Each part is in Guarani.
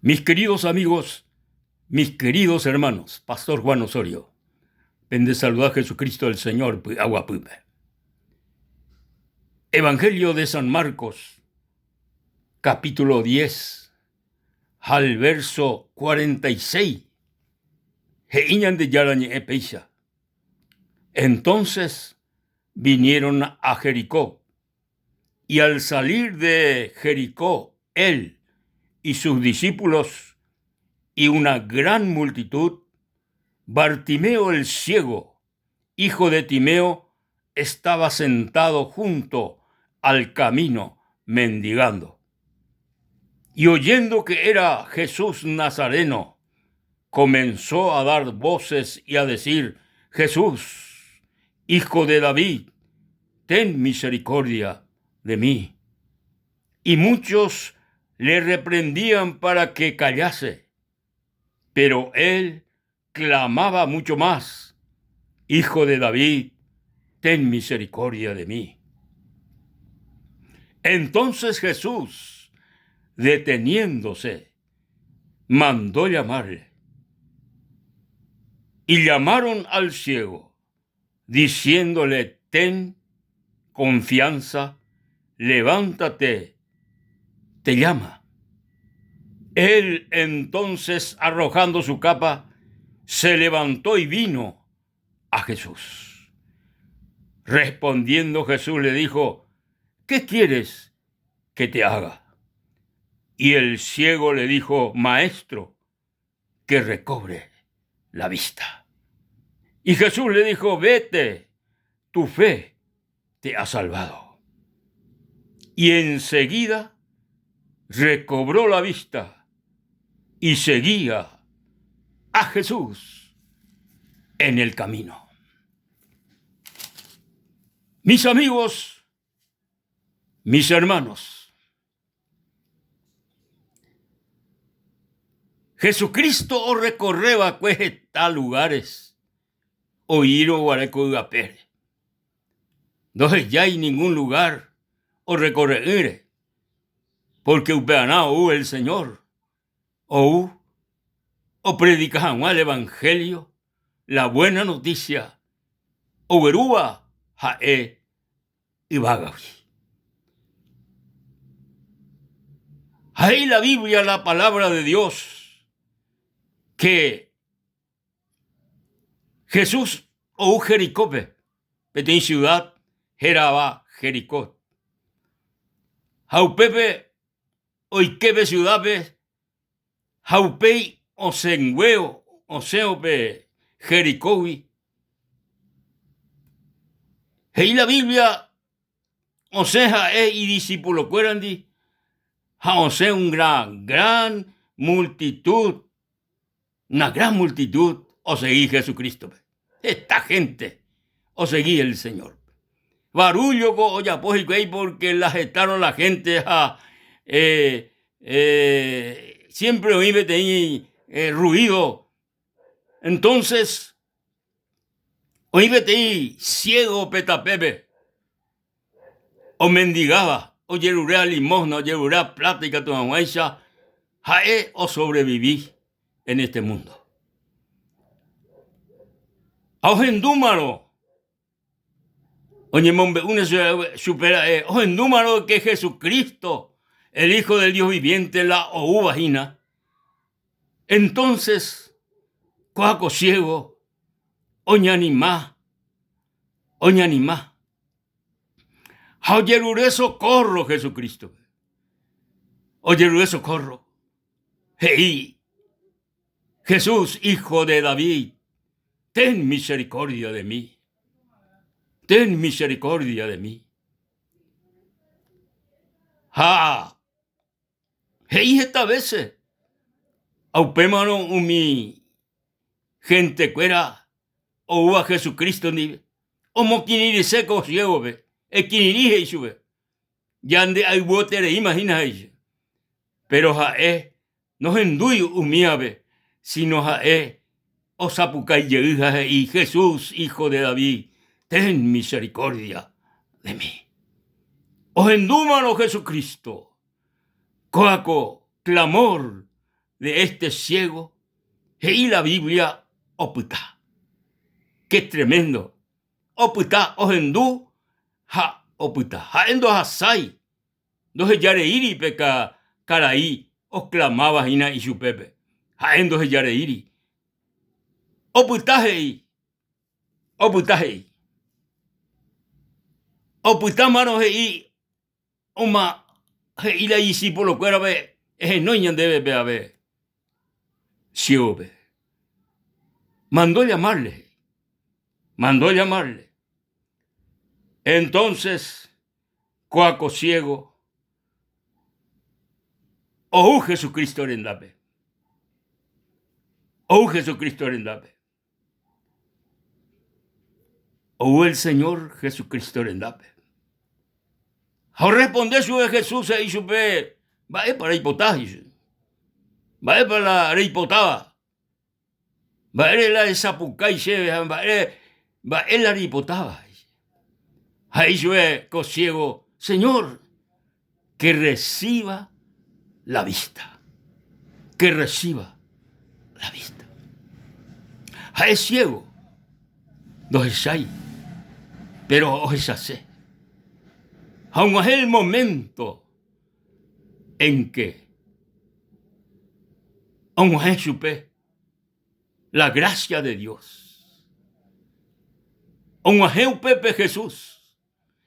Mis queridos amigos, mis queridos hermanos, Pastor Juan Osorio, pendesaluda Jesucristo el Señor py'aguapýpe. Evangelio de San Marcos, capítulo 10, al verso 46, he'i Ñandejára ñe'ẽ péicha. Entonces vinieron a Jericó, y al salir de Jericó, él y sus discípulos y una gran multitud, Bartimeo el ciego, hijo de Timeo, estaba sentado junto al camino mendigando. Y oyendo que era Jesús Nazareno, comenzó a dar voces y a decir, Jesús, hijo de David, ten misericordia de mí. Y muchos le reprendían para que callase, pero él clamaba mucho más, Hijo de David, ten misericordia de mí. Entonces Jesús, deteniéndose, mandó llamarle. Y llamaron al ciego, diciéndole, ten confianza, levántate, te llama. Él entonces, arrojando su capa, se levantó y vino a Jesús. Respondiendo Jesús le dijo, ¿qué quieres que te haga? Y el ciego le dijo, Maestro, que recobre la vista. Y Jesús le dijo, vete, tu fe te ha salvado. Y enseguida recobró la vista y seguía a Jesús en el camino. Mis amigos, mis hermanos, Jesucristo orecorre va'ekue heta lugares oĩrõ guare ko yvapére. Ndohejái ningún lugar orekorre'ỹre, porque upearã ou el Señor, ou opredika hag̃ua el Evangelio, la buena noticia oguerúva ha'e yvágagui. Ha he'i la Biblia, la palabra de Dios, que Jesús ou Jericópe, peteĩ ciudad hérava Jericó. Ha upépe oike pe ciudad-pe ha upéi osẽnguévo, osẽvo pe Jericógui, he'i la Biblia osẽ ha'e idisipulokuérandi ha osẽ una gran multitud, una gran multitud osegi Jesucrístope. Heta hénte osegi el Señórpe. Barúlloko ojapo hikuái pórke la hetárõ la hénte ha siémpre oĩ peteĩ rruído. Entónses oĩ peteĩ siégo pe tapépe omendigáva, ojeruréva limósna, ojeruréva pláta ikatu hag̃uáicha ha'e osovrevivi en este múndo. Ha ohendúmarõ Oñemombe'úne chupe ra'e ohendúmarõ ke Jesucristo, el Hijo del Dios viviente la oúva hína. Entonces, kóa ko ciego oñanima, oñanima ha ojerure socorro Jesucrístope. Ojerure socorro. He'i, Jesús, hijo de David, ten misericordia de mí. Ten misericordia de mí. Ha he'i heta vése ha upémarõ umi hentekuéra oúva Jesucristo ndive omokirirĩse ko ciégope, ekirirĩ he'i chupe. Ñande ayvuetereíma hína he'i. Péro ha'e nohendúi umívape, síno ha'e osapukái jey ha he'i, Jesús, Hijo de David, ten misericordia de mí. Ohendúmarõ Jesucristo, kóa ko clamor. de este ciego, he'i la Biblia opyta. Qué tremendo! Opyta ohendu ha opyta. Ha'e ndohasái, ndohejareíri pe karai oclamáva hína ichupépe. Ha'e ndohejareíri. Opyta he'i, opyta he'i. Opytámarõ he'i oma he'i la idisípulokuérape ehenói ñandéve pe ave ciégope. Mandó llamarle, mandó llamarle. Entonces, kóa ko ciego ou Jesucristo rendápe. Ou Jesucristo rendápe. Ou el Señor Jesucristo rendápe. Ha orresponde chupe Jesús he'i chupe, mba'épa reipota? He'i chupe. Mba'épa la reipotáva? Mba'ére la esapukái chéve ha mba'ére mba'e la reipotáva? Ha he'i chupe ko ciego, Señor, que reciba la vista, que reciba la vista. Ha'e ciego, ndohechái, pero ohechase. Ha og̃uahẽ el momento en que og̃uahẽ chupe la gracia de Dios. Og̃uahẽ upépe Jesús,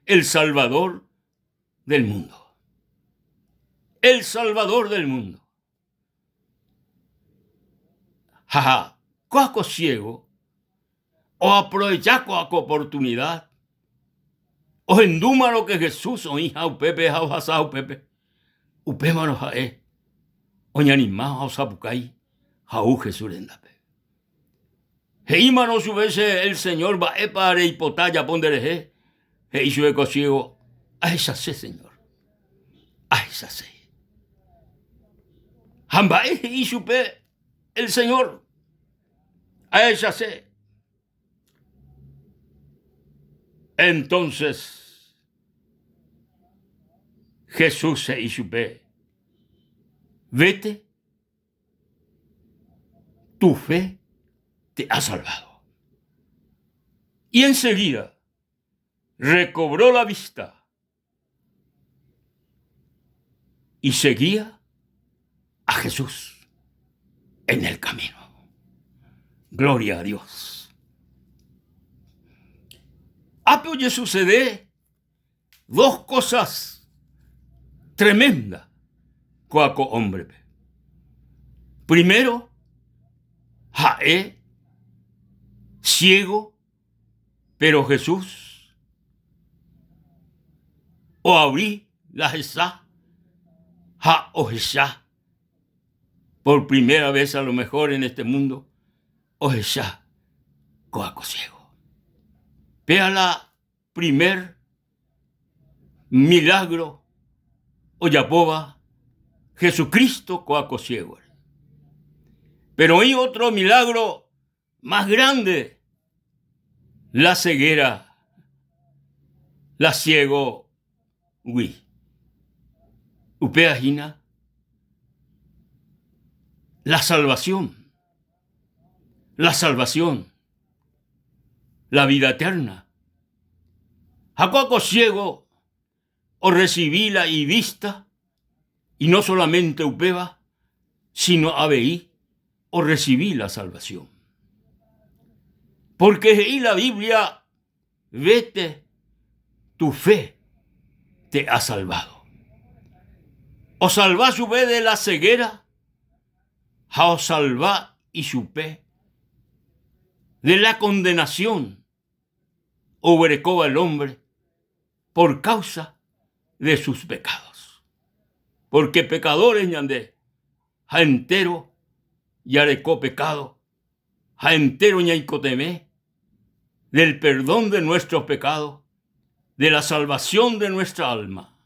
el Salvador del mundo. El Salvador del mundo. Ha kóa ko ciego oaprovecha kóa ko oportunidad ohendúmarõ que Jesús oĩha upépe ha ohasaha upépe, upémarõ ha'e oñanima ha osapukái ha ou Jesús rendápe. He'ímarõ chupe che el Señor mba'épa reipota ajapo nderehe, he'i chupe ko ciego, ahechase Señor, ahechase. Ha mba'e he'i chupe el Señor, ahechase. Entonces Jesús he'i chupe, vete Tu fe te ha salvado. Y enseguida recobró la vista y seguía a Jesús en el camino. Gloria a Dios. Ápe ojesucede dos cosas tremendas kóa ko hómbrepe. Primero, ha'e ciego, pero Jesús oavri la hesa ha ohecha por primera vez a lo mejor en este mundo, ohecha kóa ko ciego. Péa la primer milagro ojapóva Jesucristo kóa ko ciégore. Pero oĩ otro milagro más grande, la ceguera, la ciego-gui. Upéva hína la salvación, la salvación. la vida eterna. Ha kóa ko ciego orrecibi la ivista, y no solamente upéva, sino avei orrecibi la salvación. Porque he'i la Biblia, vete, tu fe te ha salvado. Osalva chupe de la ceguera ha osalva ichupe de la condenación oguerekóva el hombre por causa de sus pecados. Porque pecadores ñande ha entero jareko pecado ha entero ñaikotevẽ del perdón de nuestros pecados, de la salvación de nuestra alma.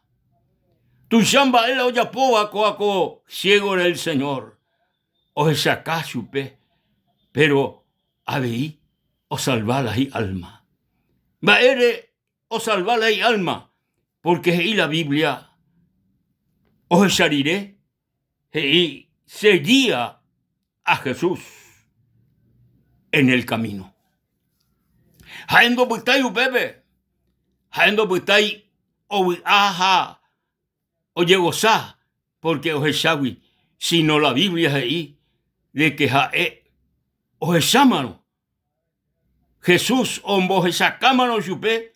Tuicha mba'e la ojapóva kóa ko ciégore el Señor, ohechaka chupe, pero avei osalva la hi'alma. Mba'ére osalva la hi'alma? Porque he'i la Biblia ohecha rire, he'i. seguía a Jesús en el camino. Ha'e ndopytái upépe, ha'e ndopytái ovy'a ha ojegosa pórke ohechágui, síno la Biblia he'i de ke ha'e ohechámarõ, Jesús ombohechakámarõ chupe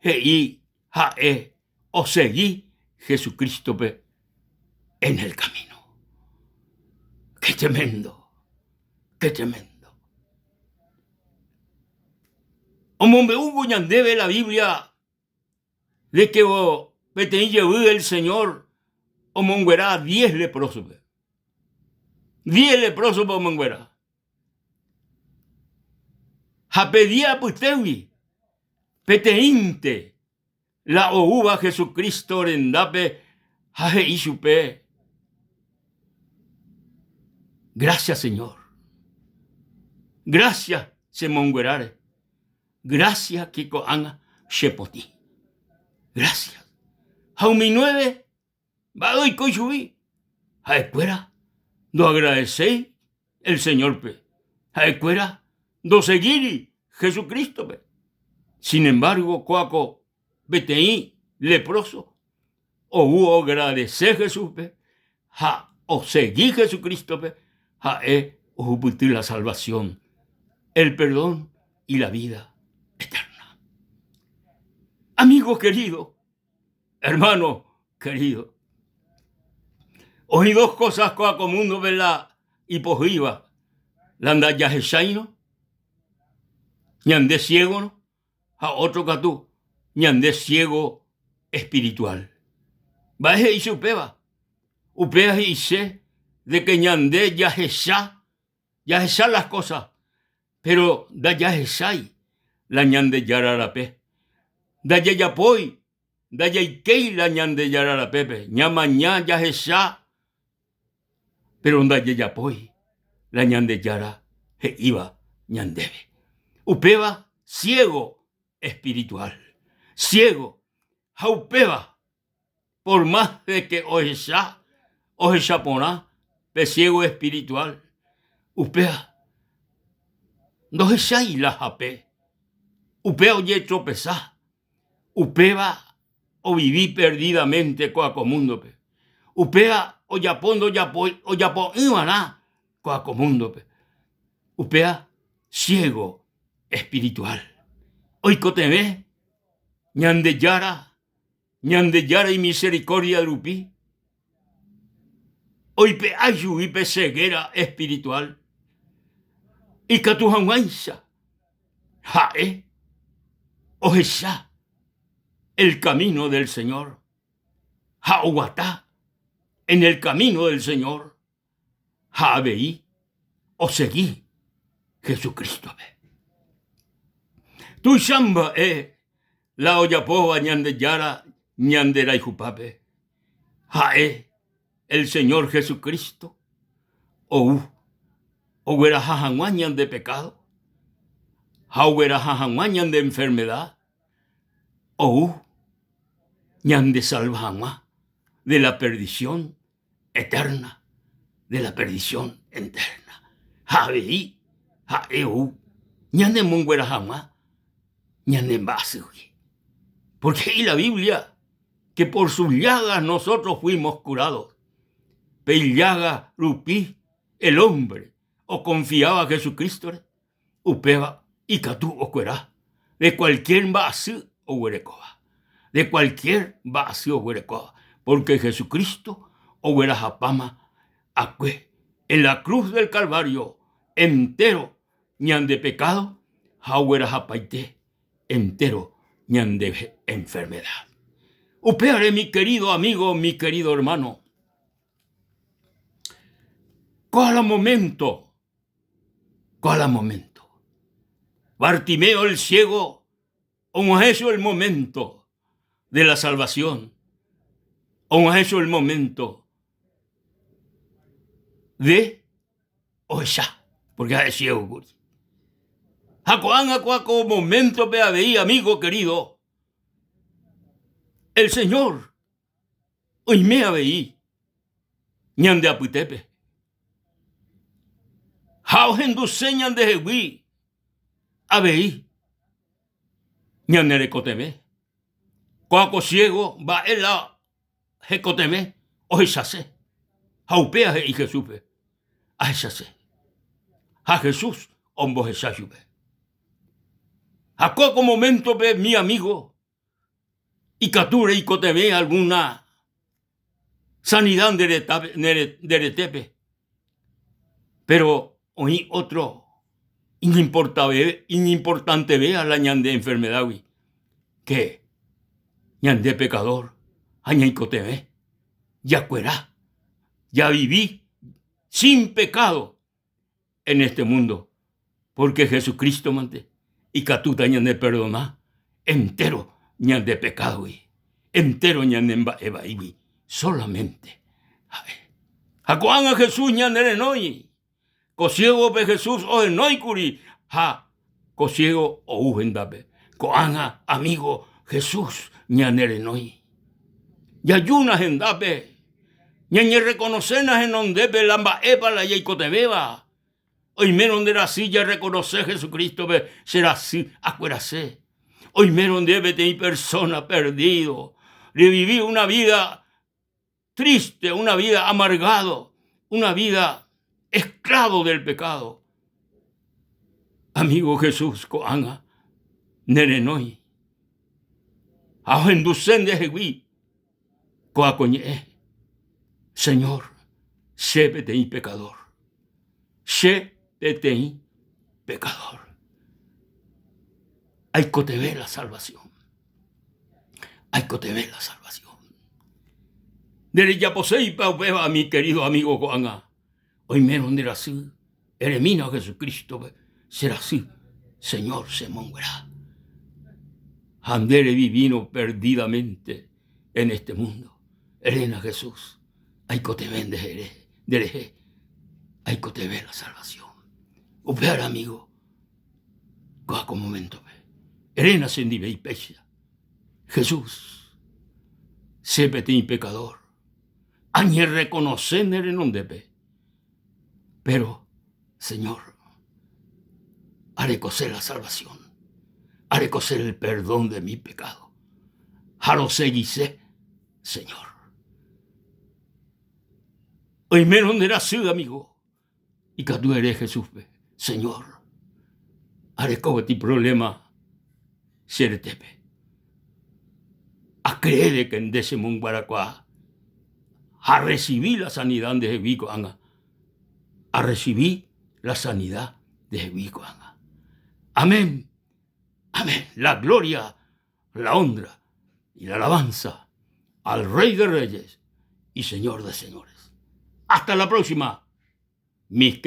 he'i ha'e osegi Jesucrístope en el camino. ¡Qué tremendo! ¡Qué tremendo! Omombe'úvo ñandéve la Biblia de que peteĩ jevy el Señor omonguera diez leprosope. Diez leprosope omonguera. Ha pe día apytégui peteĩnte la oúva Jesucristo rendápe ha he'i chupe, Gracias Señor, gracias chemongueráre, gracias que ko'ág̃a chepotĩ, gracias. Ha umi nueve Mba'e oiko ichugui? Ha'ekuéra ndoagradeséi el Señor-pe. Ha'ekuéra ndoseguíri Jesucristo-pe. Sin embargo, kóa ko peteĩ leproso ou oagradese Jesús-pe ha osegi Jesucristo-pe, ha'e ohupyty la salvación, el perdón y la vida eterna. Amigo querido, Hermano querido, oĩ dos cosas kóa ko múndope la ipohýiva, la ndajahecháirõ, ñande ciégorõ, ha ótro katu ñande ciego espiritual. Mba'e he'ise upéva? Upéva he'ise de que ñande jahecha, jahecha las cosas, Péro ndajahechái la Ñandejára rape. Ndajajapói, ndajaikéi la Ñandejára rapépe. Ñamaña jahecha, péro ndajajapói la Ñandejára he'íva ñandéve. Upéva ciego espiritual. Ciego. Ha upéva Por más de que ohecha, ohecha porã pe ciego espiritual, upéva ndohechái la hape, upéva ojetropesa, upéva ovivi perdidamente kóa ko múndope, upéva ojapo ndojapói, ojapo'ỹvarã kóa ko múndope, upéva ciego espiritual. Oikotevẽ Ñandejára Ñandejára imisericordia rupi oipe'a ichugui pe ceguera espiritual ikatu hag̃uáicha ha'e ohecha el camino del Señor ha oguata en el camino del Señor ha avei osegi Jesucrístope. Tuicha mba'e la ojapóva Ñandejára ñanderayhupápe, ha'e el Señor Jesucristo ou ogueraha hag̃ua ñande pekádo ha ogueraha hag̃ua ñande enfermeda, ou ñandesalva hag̃ua de la perdición eterna de la perdición enterna. Ha avei ha'e ou ñanemonguera hag̃ua ñane mba'asýgui. Porque he'i la Biblia que por sus llagas nosotros fuimos curados. Pe illága rupi el hombre oconfiaba Jesucrístore, upéva ikatu okuera de cualquier mba'asy oguerekóva, de cualquier mba'asy oguerekóva, porque Jesucristo oguerahapáma akue en la cruz del Calvario entero ñande pecado ha oguerahapaite entero ñande enfermedad. Upévare mi querido amigo, mi querido hermano, kóa la momento Kóa momento. Bartimeo el ciego og̃uahẽcho el momento de la salvación. Og̃uahẽcho el momento de ohecha, porque ha'e ciego kuri. Ha ko'ág̃a kóa ko moméntope avei, amigo querido, el Señor oime avei ñande apytépe. Ha ohenduse ñandehegui avei ñane rekotevẽ. Kóa ko ciego mba'e la hekotevẽ ohechase. Ha upéva he'i Jesúspe, Ahechase. Ha Jesús ombohecha chupe. Ha kóa ko moméntope mi amigo ikatu reikotevẽ alguna sanidad nde retépe, péro oĩ ótro iñimportantevéva la ñande enfermedágui ke ñande pekadór ha ñaikotevẽ jakuera, javivi sin pekádo en este mundo, porque Jesucristo mante ikatúta ñaneperdona entéro ñande pekádogui, entéro ñane mba'e vaígui, solamente ha'e. Ha ko'ág̃a Jesús ñanerenói, ko ciégope Jesús ohenóikuri ha ko ciego ou hendápe. Ko'ág̃a, amigo, Jesús ñanerenói. Jajúna hendápe, ñañerrekonoséna henondépe la mba'épa la jaikotevẽva. Oimérõ nde rasy jarrekonose Jesucrístope, che rasy akuerase. Oimérõ nde peteĩ persóna perdído, revivi una vida triste, una vida amargado, una vida esclavo del pecado. Amigo Jesús ko'ág̃a nerenói ha ohenduse ndehegui kóa ko ñe'ẽ, Señor, che peteĩ pecador, che peteĩ pecador, aikotevẽ la salvación, aikotevẽ la salvación. Nderejaposéipa upéva, mi querido amigo ko'ág̃a? Oimérõ nde rasy, eremína Jesucrístope, che rasy, Señor che monguera. Ha nde revivírõ perdidamente en este mundo, eréna Jesús, aikotevẽ nde nderehe, aikotevẽ la salvación. Upévare amigo, kóa ko moméntope, eréna chendive ipéicha, Jesús, che peteĩ pecador, Añerrekonose ne renondépe, péro Señor, arekose la salvación, arekose el perdón de mi pecado, ha rosegise, Señor. Oimérõ nde rasy, amigo, ikatu ere Jesúspe, Señor, areko peteĩ problema che retépe. Acree de que nde chemonguerakuaa ha arrecibi la sanidad ndehegui ko'ág̃a. Arrecibi la sanidad ndehegui ko'ág̃a. Amén. Amén. La gloria, la honra y la alabanza al Rey de Reyes y Señor de Señores. Hasta la próxima, mis queridos.